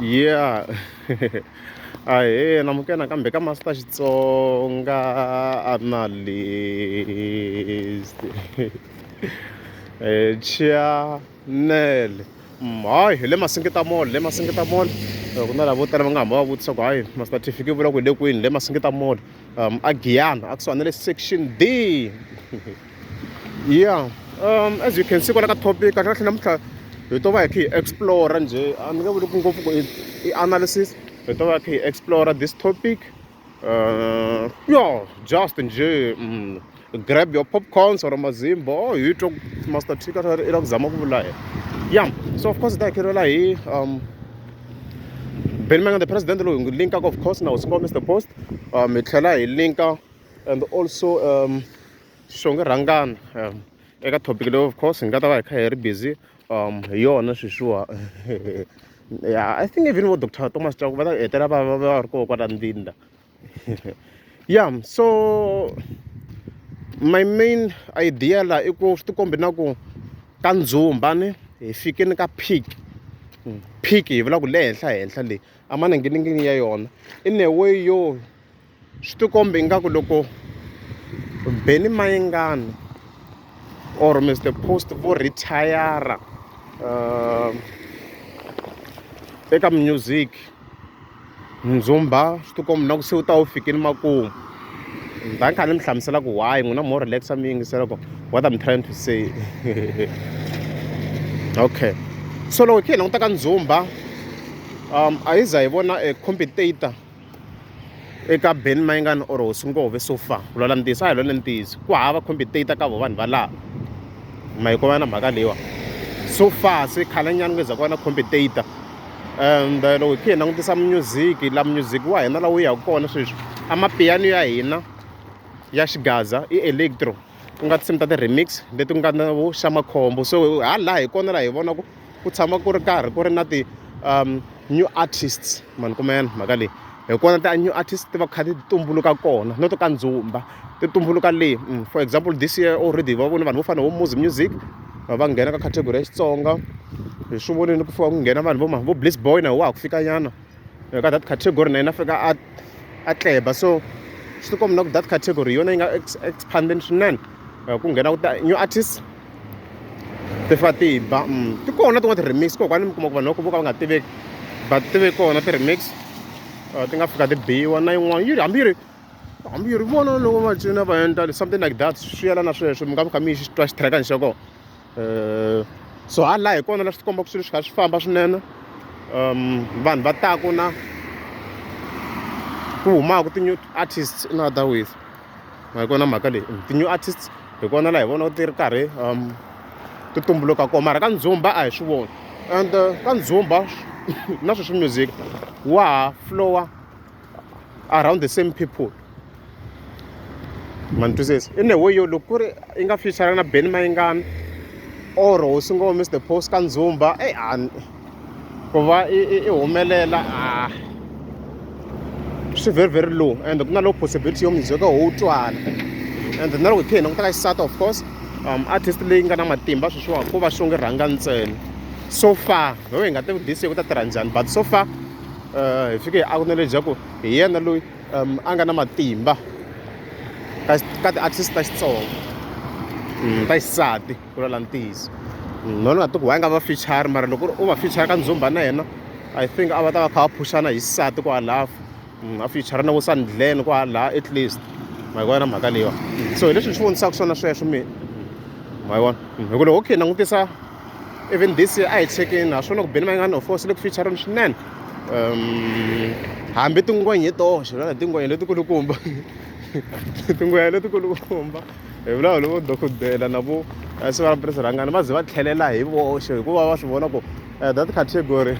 Yeah ahee namukela nakambe ka Master Xitsonga Analyst channel hayi hi le Masingita Mall le Masingita Mall ku na lava vo tala va nga hamba va vutisa ku hayi Master T fike vula ku hi le kwini le Masingita Mall a Giyani a kusuhani na le section D. Yeah as you can see kwala ka topic kahle kahle namuntlha hi to va hi kha hi explore njhe a ni nge vuli ku ngopfu ku i analysis hi to va hi kha hi explore this topic yeah just njhe grab your popcorns or mazimba oh hi twa master T kahle i lava ku zama ku vula yena yeah so of course hi ta hi kherela hi Benny Mayengani the president loyi hi n'wi linkaka of course na hosi Mr Post hi tlhela hi linka and also Xongi Rhangani eka topic leyi of course hi nga ta va hi kha hi ri busy hi yona sweswiwa ya I think even vo doctor Thomas Chauke va ta hetelela va va va ri kona kwala ndzinda ya so my main idea la i ku swi tikombi na ku ka ndzumba ni hi fikini ka peak peak hi vula ku le henhla henhla le a maninginingini ya yona in a way yo. Swi tikomba ingaku loko Benny Mayengani or Mister Post vo retire eka music ndzumba swi tikomba na ku se wu ta wu fikile makumu ni ta ni kha ni mi hlamusela ku why n'wina mo relax-a mi yingisela ku what I'm trying to say okay so loko hi kha hi languta ka ndzumba a hi za hi vona a competitor. Eka Benny Mayengani or Hosi Ngove so far ku vulavula ntiyiso a hi vulavuleni ntiyiso ku hava competitor ka vo vanhu valava ma yi kuma na mhaka leyiwa so far se khale nyana ku nge za ku va na competitor and loko hi kha hi langutisa music la music wa hina la wu yaka kona sweswi amapiano ya hina ya xigaza i electro ku nga tinsimu ta ti-remix leti ku nga na vo xa makhombo so hala hi kona laha hi vonaka ku tshama ku ri karhi ku ri na ti new artists ma ni kuma mhaka leyi hi kona ti new artists ti va kha ti tumbuluka kona not ka ndzumba ti tumbuluka le for example this year already va vone vanhu vo fana na vo Muzi Music va nghena ka category ya Xitsonga hi swi vonile ku fika ku nghena vanhu vo ma vo Bliss Boy na wa ha ku fika nyana ka that category na yena a fika a a tleba so swi tikomba na ku that category hi yona yi nga expandeni swinene ku nghena ku ta new artists ti fika ti ba ti kona tin'wana ti-remix kokwani mi kuma ku vanhu va vo ka va nga tiveki but ti ve kona ti-remix ti nga fika ti biwa na yin'wana yi ri hambi yi ri hambi yi ri vona loko va cina va endla something like that swi yelana sweswo mi nga mi kha mi xi twa xithirekani xa kona so hala hi kona la swi tikomba ku swilo swi kha swi famba swinene vanhu va taku na ku humaka ti-new artists in other ways. Ma yi vona mhaka leyi ti-new artists hi kona laha hi vonaka ti ri karhi ti tumbuluka kona mara ka ndzumba a hi swi voni and ka ndzumba na sweswi music wa ha flow-a around the same people ma ni twisisa in a way yo loko ku ri yi nga feature na Benny Mayengani or hosi Ngome Mister Post ka ndzumba eyi a ku va i humelela a swi very very low and ku na low possibility yo music wo twala and na loko hi kha hi languta ka xisati of course artist leyi nga na matimba sweswiwani ko va Xongi Rhanga ntsena so far ho hi nga tivi this year ku ta tirha njhani but so far hi fike hi acknowledge ku hi yena loyi a nga na matimba ka ka ti-artist ta Xitsonga ta xisati. Ku vulavula ntiyiso no ni nga tivi ku why nga va feature mara loko u va feature ka ndzumba na yena I think a va ta va kha va phushana hi xisati kwalaho a feature na vo Sandlen kwalaha at least ma yi vona mhaka leyiwa so hi leswi ni swi vonisaka swona sweswo mina ma yi vona hi ku loko okay langutisa even this year a hi chekeni ha swona ku Benny Mayengani of course le ku feature swinene hambi tingwenya hi toxe na tingwenya letikulukumba tingwenya letikulukumba. Hi vulavula hi vo dokodela na vo siva ra Rhangani va ze va tlhelela hi voxe hikuva va swi vona ku that category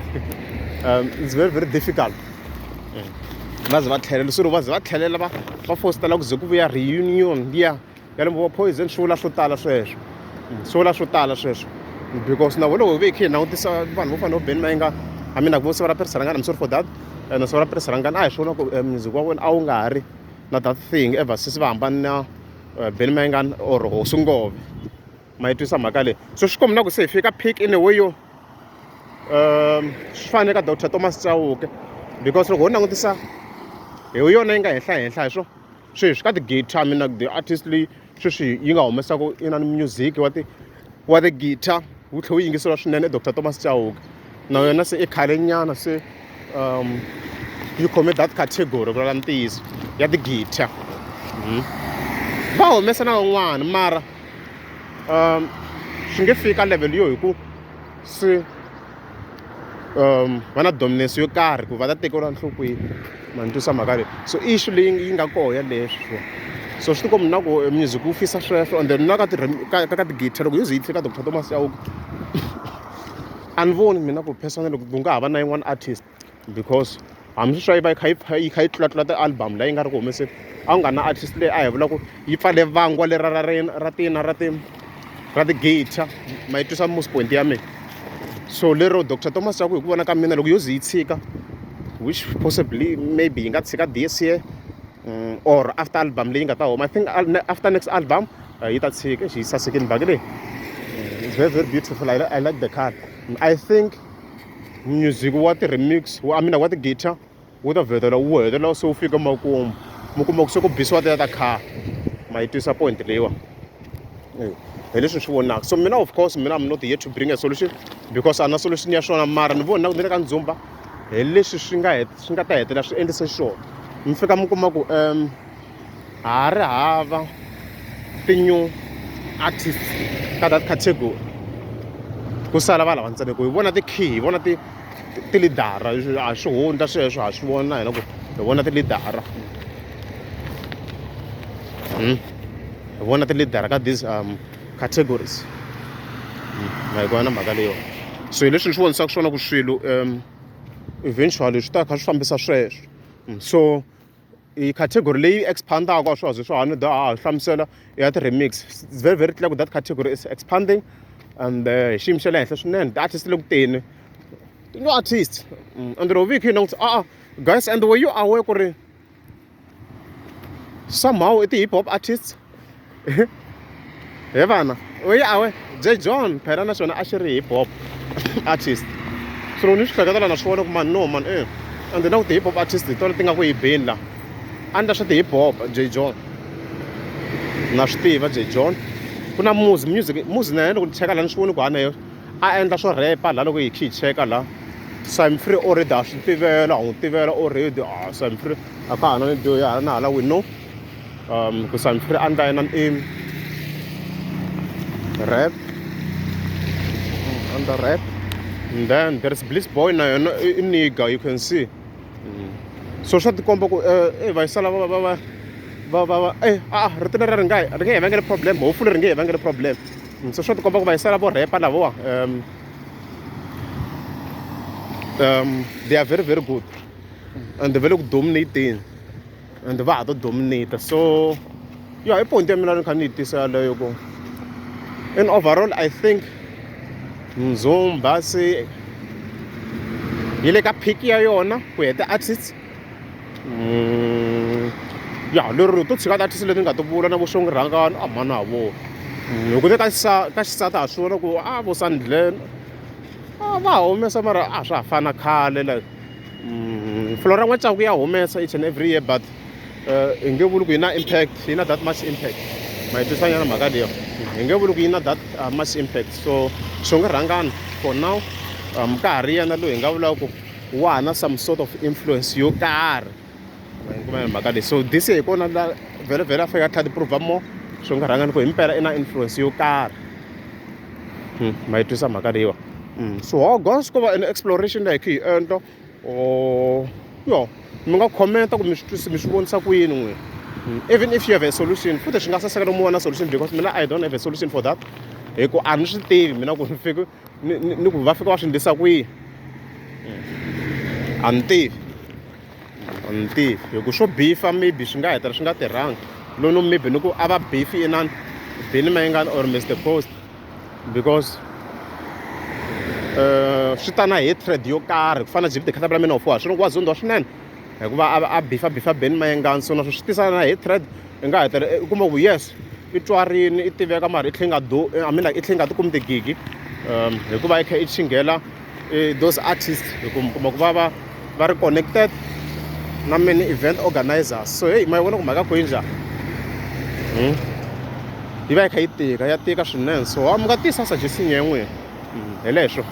it's very very difficult va ze va tlhelela se loko va ze va tlhelela va va fositela ku ze ku vuya reunion liya ya le vo Poison swi vula swo tala sweswo swi vula swo tala sweswo because na vona loko hi ve hi kha hi langutisa vanhu vo fana na vo Benny Mayengani I mean vo siva ra Rhangani I'm sorry for that na siva ra Rhangani a hi swona ku music wa vona a wu nga ha ri na that thing ever since va hambane na Benny Mayengani or Hosi Ngove ma yi twisa mhaka leyi so swi komba na ku se hi fika peak in a way yo Swi fane ka Doctor Thomas Chauke because loko ho langutisa hi yona yi nga henhla henhla hi swona sweswi ka ti-guitar mina the artist leyi sweswi yi nga humesaka inani music wa ti wa ti-guitar wu tlhela wu yingiseriwa swinene i Doctor Thomas Chauke na yona se i khale nyana se yi khome that category ku vulavula ntiyiso ya ti-guitar. Va humesa na van'wana mara swi nge fiki ka level yo hi ku se va na dominance yo karhi ku va ta tekeriwa enhlokweni ma ni twisa mhaka leyi so issue leyi yi nga koho yaleyo sweswiwani so swi tikomba na ku music wu fisa sweswo and then na ka ka ka ti-guitar loko yo ze yi fika Doctor Thomas Chauke a ni voni mina ku personally ku nga ha va na yin'wana artist because hambi sweswi a yi va yi kha yi yi kha yi tlulatlula ti-album leyi nga ri ku humeseni a ku nga na artist leyi a hi vula ku yi pfale vangwa lera ra ra tina ra ti ra ti-guitar ma yi twisa mos point ya mina so lero Doctor Thomas Chauke hi ku vona ka mina loko yo ze yi tshika which possibly maybe yi nga tshika this year or after album leyi nga ta huma I think after next album yi ta tshika yi sasekile mhaka leyi it's very very beautiful I like the car I think music wa ti-remix wa I mean wa ti-guitar wu ta vhetela wu hetelela se wu fika makumu mi kuma ku se ku bisiwa tiya ta khale ma yi twisa point leyiwa hi leswi ni swi vonaka so mina of course mina I'm not here to bring a solution because a na solution ya swona mara ni vona ni le ka ndzumba hi leswi swi nga swi nga ta hetelela swi endlise xiswona mi fika mi kuma ku ha ri hava ti-new artists ka that category ku sala va lava ntsena ku hi vona ti-key hi vona ti ti-leader a swi hundla sweswo ha swi vona hina ku hi vona ti-leader hi vona ti-leader ka these categories ma yi vona mhaka leyiwani so hi leswi ni swi vonisaka swona ku swilo eventually swi ta kha swi fambisa sweswo so i category leyi expandaka a swi ha ze swi ha ni da ha hlamusela ya ti-remix it's very very clear ku that category is expanding and hi xiyimo xa le henhla swinene ti-artist le ku teni ti-new artist and loko viki hi langutisa a guys and were you aware ku ri somehow i ti-hip hop artists he vana were you aware J John phela na xona a xi ri hip hop artist so loko ni swi hleketela na swi vona ku mani no man e and na ku ti-hip hop artist hi tona ti nga ku yi beni la a ni ta swa ti-hip hop J John na swi tiva J John ku na Muzi music Muzi na yena loko ni cheka la ni swi voni ku ha na yena a endla swo rap-a la loko hi kha hi cheka la Simon Free already ha swi tivela ha n'wi tivela already ah Simon Free a ka ha na ni hala na hala we know ku Simon Free a ndla yena i rap under rap and then there's Bliss Boy na yena i nigga you can see so swa tikomba ku eh va sala va va va va va va eh a rito leri ri nga ri nge hi vangeli problem hopefully ri nge hi vangeli problem so swa tikomba ku va yisela vo rap lavawa they are very very good and va le ku dominating and va ha to dominate so ya i point ya mina ni kha ni yi tisa yaleyo ku in overall I think Mzumba se yi le ka peak ya yona ku ya ti-artists ya lero to tshika ti-artist leti ni nga ti vula na vo Xongi Rhangani a mhani ha vona hi ku ne ka ka xisati ha swi vona ku a vo Sandlen a va humesa mara a swa ha fani na khale like Flora N'watshaku ya humesa each and every year but hi nge vuli ku yi na impact yi na that much impact ma yi twisa nyana mhaka leyo hi nge vuli ku yi na that much impact so Xongi Rhangani for now ka ha ri yena loyi hi nga vulaka ku wa ha na some sort of influence yo karhi ma yi kuma mhaka leyi so this year hi kona la vhele vhele a fika a tlhela ti prove more Xongi Rhangani ku hi mpela i na influence yo karhi ma yi twisa mhaka leyiwa so ho ko va an exploration leyi hi kha hi endla or yo mi nga comment-a ku mi swi twisi mi swi vonisa ku yini n'wina even if you have a solution futhi swi nga saseka loko mi vona solution because mina I don't have a solution for that hi ku a ni swi tivi mina ku ni fike ni ni ni ku va fika va swi endlisa ku yini a ni tivi a ni tivi hi ku swo beef-a maybe swi nga hetelela swi nga tirhangi lono maybe ni ku a va beef-i inani Benny Mayengani or Mr Post because swi ta na hatred yo karhi ku fana na Jimmy the Caterpillar Man of War swi wa zondhiwa swinene hikuva a beef-a beef-a Benny Mayengani so naswo swi tisa na hatred i nga hetelela u kuma ku yes i twarini i tiveka mara i tlhe nga do I mean like i tlhe nga ti kumi tigigi hikuva i kha i chinghela Those artists hi ku mi kuma ku va va va ri connected na many event organizers. So heyi, ma yi vona ku mhaka ku yi njhani? Yi va yi kha yi tika, ya tika swinene. So mi nga tisa suggestion ya n'wina. Hi leswo.